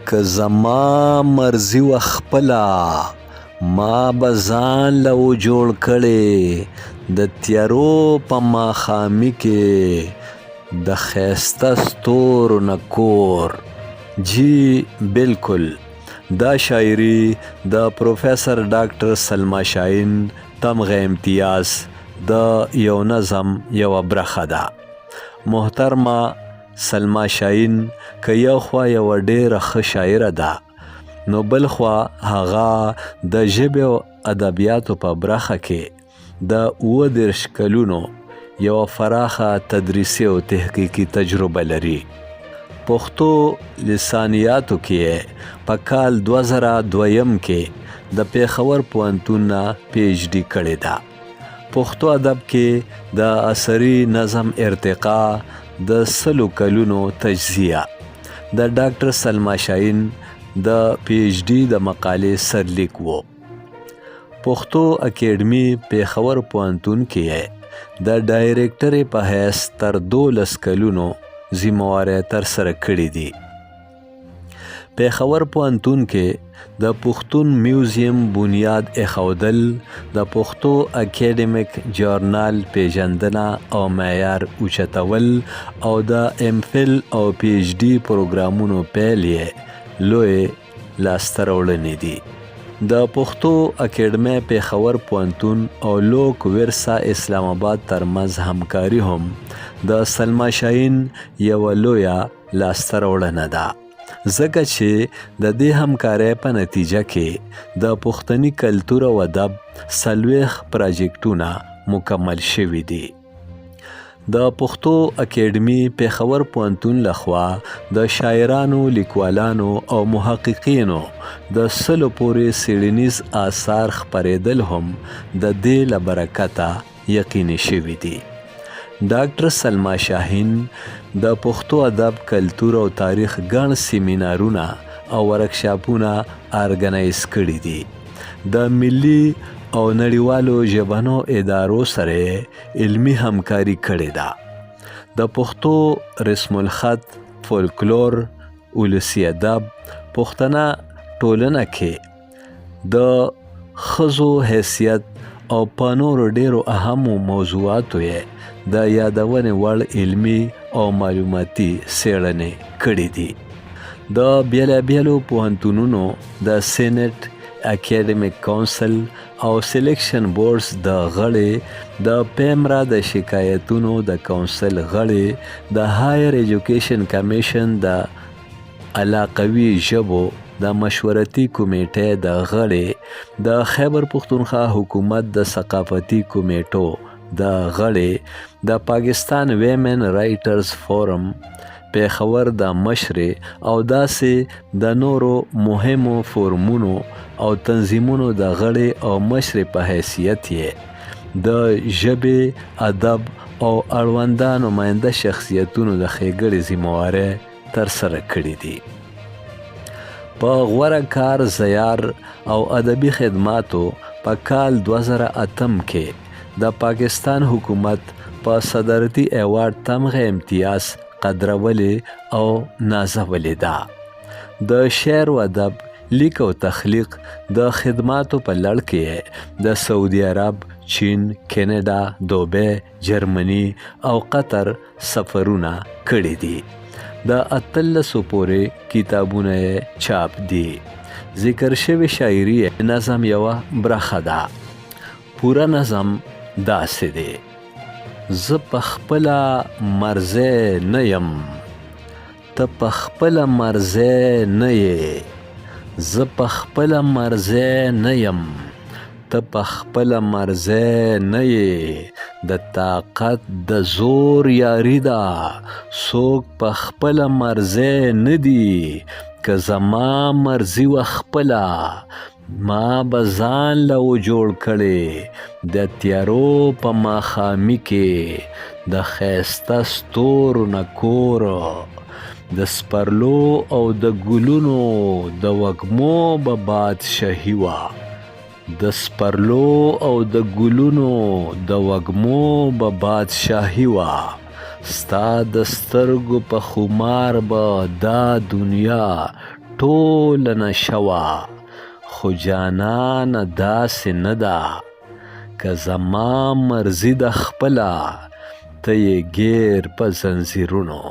که زما مرضي وه خپله ما به ځان له و جوړ کړې د تیارو په ماښامي کې د ښایسته ستورو نه کور. جی بلکل دا شاعري د پروفیسر ډاکټر سلما شاهین تمغه امتیاز د یو نظم یوه برخه ده. محترمه سلما شاهین که یو خوا یوه ډېره ښه شاعره ده نو بل خوا هغه د ژبې او ادبیاتو په برخه کې د 37 کلونو یوه فراخه تدریسي او تحقیقي تجربه لري. پښتو لسانیاتو کې یې په کال 2002 کې د پېښور پوهنتون نه پي ایچ ډي کړې ده. پښتو ادب کې د عصري نظم ارتقا د سلو کلونو تجزیه د ډاکټر سلما شاهین د پي ایچ ډي د مقالې سرلیک وو. پښتو اکیډمي پېښور پوهنتون کې یې د ډایرکټرې په حیث تر 12 کلونو ذمه وارۍ ترسره کړې دي. پېښور پوهنتون کې د پښتون میوزیم بنیاد ایښودل، د پښتو اکیډمیک جورنال پیژندنه او معیار اوچتول او د ایم فل او پي ایچ ډي پروګرامونو پیل یې لویې لاسته راوړنې دي. د پښتو اکیډمۍ پېښور پوهنتون او لوک ورثه اسلام آباد ترمنځ همکاري هم د سلما شاهین یوه لویه لاسته راوړنه ده، ځکه چې د دې همکارۍ په نتیجه کې د پښتني کلتور او ادب 40 پراجیکټونه مکمل شوي دي. د پښتو اکیډمي پېښور پوهنتون لخوا د شاعرانو، لیکوالانو او محققینو د سلو پورې څېړنیز آثار خپرېدل هم د دې له برکته یقیني شوي دي. ډاکټر سلما شاهین د پښتو ادب، کلتور او تاریخ ګڼ سیمینارونه او ورکشاپونه ارګنایز کړي دي. د ملي او نړیوالو ژبنو ادارو سره یې علمي همکاري کړې ده. د پښتو رسم الخط، فولکلور، ولسي ادب، پښتنه ټولنه کې د ښځو حیثیت او په نورو ډېرو اهمو موضوعاتو یې د یادونې وړ علمي او معلوماتي څېړنې کړې دي. د بېلابېلو پوهنتونونو د سېنېټ، اکیډمیک کونسل او سلیکشن بورډز د غړې، د پیمرا د شکایتونو د کونسل غړې، د هایر ایجوکیشن کمیشن د علاقوي ژبو د مشورتي کمیټې د غړې، د خیبر پښتونخوا حکومت د ثقافتي کمیټو د غړې، د پاکستان ویمن رایټرز فورم پېښور د مشرې او داسې د نورو مهمو فورمونو او تنظیمونو د غړې او مشرې په حیثیت یې د ژبې، ادب او اړونده نماینده شخصیتونو د ښېګړې ذمه وارۍ ترسره کړي دي. په غوره کار، زیار او ادبي خدماتو په کال 2008 کې د پاکستان حکومت په صدارتي ایوارډ تمغه امتیاز قدرولې او نازولې ده. د شعر و ادب، لیک او تخلیق د خدماتو په لړ کې یې د سعودي عرب، چین، کینیډا، دوبۍ، جرمني او قطر سفرونه کړي دي. د 18 پورې کتابونه یې چاپ دي. ذکر شوې شاعري یې نظم یوه برخه ده. پوره نظم داسې دی. زه په خپله مرضی نه یم، ته په خپله مرضی نه یې. زه په خپله مرضی نه یم، ته په خپله مرضی نه یې. د طاقت د زور یاري ده، څوک په خپله مرضی نه دي. که زما مرضي وه خپله، ما به ځان له و جوړ کړې د تیارو په ماښامي کې د ښایسته ستورو نه کور. د سپرلو او د ګلونو د وږمو به بادشاهي وه، د سپرلو او د ګلونو د وږمو به بادشاهي وه. ستا د سترګو په خمار به دا دنیا ټوله نشه وه خو جانانه داسې نه ده که زما مرضي ده خپله ته یې ګیر په ځنځیرونو.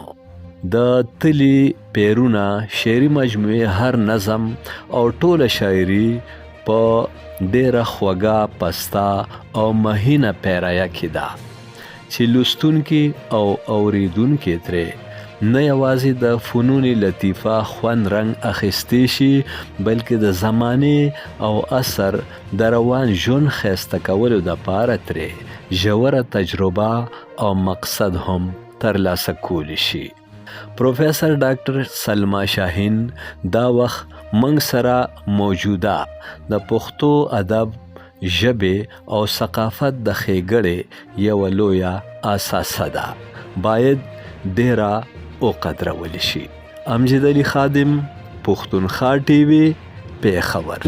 د تلي پیرونه شعري مجموعې هر نظم او ټوله شاعري په ډېره خوږه، پسته او مهینه پیرایه کې ده چې لوستونکي او اورېدونکي ترې نه یوازې د فنون لطیفه خوند رنګ اخیستی شي بلکې د زمانې او عصر د روان ژوند ښایسته کولو دپاره ترې ژوره تجربه او مقصد هم ترلاسه کولی شي. پروفیسر ډاکټر سلما شاهین دا وخت موږ سره موجوده د پښتو ادب، ژبې او ثقافت د ښېګړې یوه لویه اثاثه ده، باید ډېره وقدرول شي. امجد علي خادم، پښتونخوا ټي وي، پېښور.